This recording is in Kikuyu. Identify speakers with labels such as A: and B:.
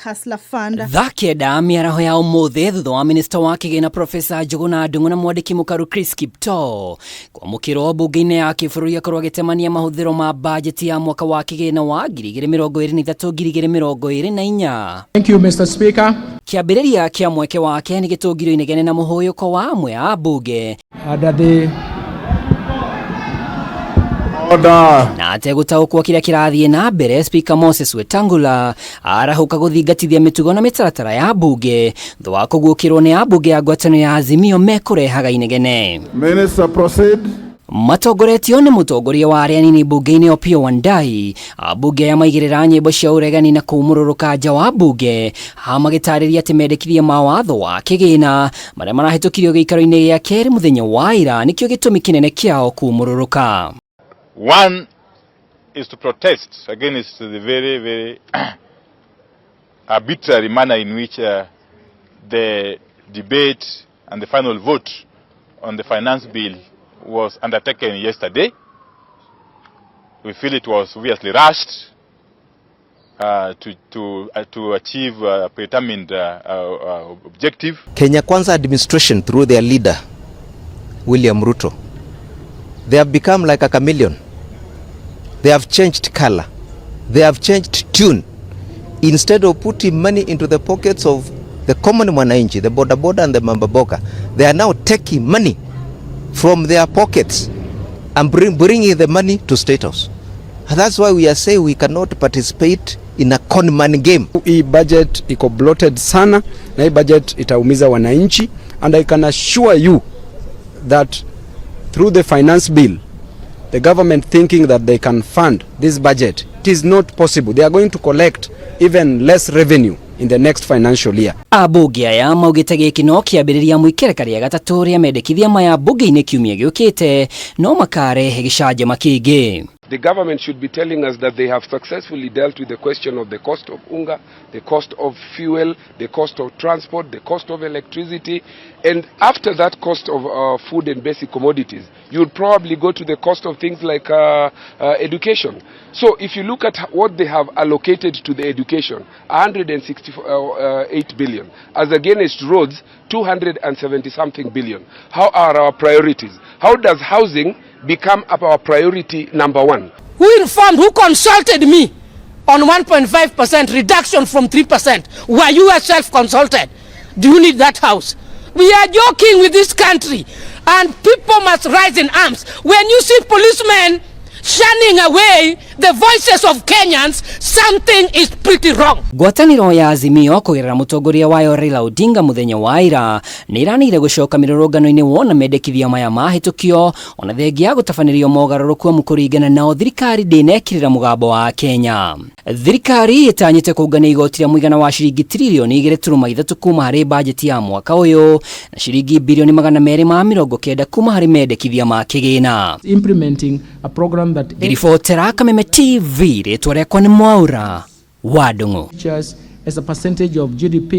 A: Hustler Fund.
B: Thaa 9 mĩaraho ya ũmũthĩ, thutha wa minista wa kĩgĩna Profesa Njũgũna Ndung'u na mwandĩki mũkaru Chris Kiptoo kwamũkĩrwo mbunge-inĩ ya kĩbũrũri akorwo agĩtemania mahũthĩro ma bajeti ya mwaka wa kĩgĩna wa 2023 2024.
C: Thank you, Mr. Speaker.
B: Kĩambĩrĩria kĩa mweke wake nĩ gĩtũngirwo inegene na mũhũyũko wa amwe a mbunge.
C: Under the
D: Order.
B: Na ategũtaũkwo kĩrĩa kĩrathiĩ na mbere, Speaker Moses Wetangula arahũka gũthingatithia mĩtugo na mĩtaratara ya mbunge thutha wa kũguũkĩrwo nĩ ambunge ya ngwatanĩro ya Azimio mekũrehaga inegene.
D: Minister, proceed.
B: Matongoretio nĩ mũtongoria wa arĩa anini mbunge-inĩ Opiyo Wandayi, ambunge aya maigĩrĩra nyĩmbo cia ũregani na kũmũrũrũka nja wa mbunge, haha magĩtarĩria atĩ mendekithia ma watho wa kĩgĩna marĩa marahĩtũkirio gĩikaro-inĩ gĩa kerĩ mũthenya wa ira nĩkĩo gĩtũmi kĩnene kĩao kumũrũrũka.
E: One is to protest against the very, very arbitrary manner in which the debate and the final vote on the finance bill was undertaken yesterday. We feel it was obviously rushed to achieve a predetermined objective.
F: Kenya Kwanza administration, through their leader, William Ruto, they have become like a chameleon. They have changed color. They have changed tune. Instead of putting money into the pockets of the common mwananchi, the boda boda and the mama mboga, they are now taking money from their pockets and bringing the money to State House. And that's why we are saying we cannot participate in a con man game.
C: Hii budget iko bloated sana na hii budget itaumiza wananchi, and I can assure you that through the finance bill, the government thinking that they can fund this budget, it is not possible. They are going to collect even less revenue in the next financial year.
B: Ambunge aya maugĩte gĩkĩ no kĩambĩrĩria mwĩkereka rĩa gatatũ rĩa mendekithia maya mbunge-inĩ kiumia gĩũkĩte no makarehe gĩcanjama kĩngĩ.
G: The government should be telling us that they have successfully dealt with the question of the cost of unga, the cost of fuel, the cost of transport, the cost of electricity, and after that cost of food and basic commodities, you would probably go to the cost of things like education. So if you look at what they have allocated to the education, 168 billion, as against roads, 270 something billion. How are our priorities? How does housing become our priority number one?
H: Who informed, who consulted me on 1.5% reduction from 3%? Were you yourself consulted? Do you need that house? We are joking with this country, and people must rise in arms. When you see policemen shunning away the voices of Kenyans, something is pretty wrong.
B: Ngwatanĩro ya Azimio kũgerera mũtongoria wayo Raila Odinga mũthenya wa ira nĩ ĩranĩire gũcoka mĩrũrũngano-inĩ wona mendekithia maya mahĩtũkio, ona thengia ya gũtabanĩrio mogarũrũku, amu kũringana nao thirikari ndĩnekĩrĩra mũgambo wa Kenya. Thirikari ĩtanyĩte kũngania igoti rĩa mũigana wa ciringi 3.3 tiririoni kuma harĩ bajeti ya mwaka ũyũ na ciringi 290 bilioni kuma harĩ mendekithia ma kĩgĩna.
C: Implementing a program that
B: Ngĩribotera Kameme TV, rĩtwa rĩakwa nĩ Mwaura wa Ndung'u.
C: As a percentage of GDP.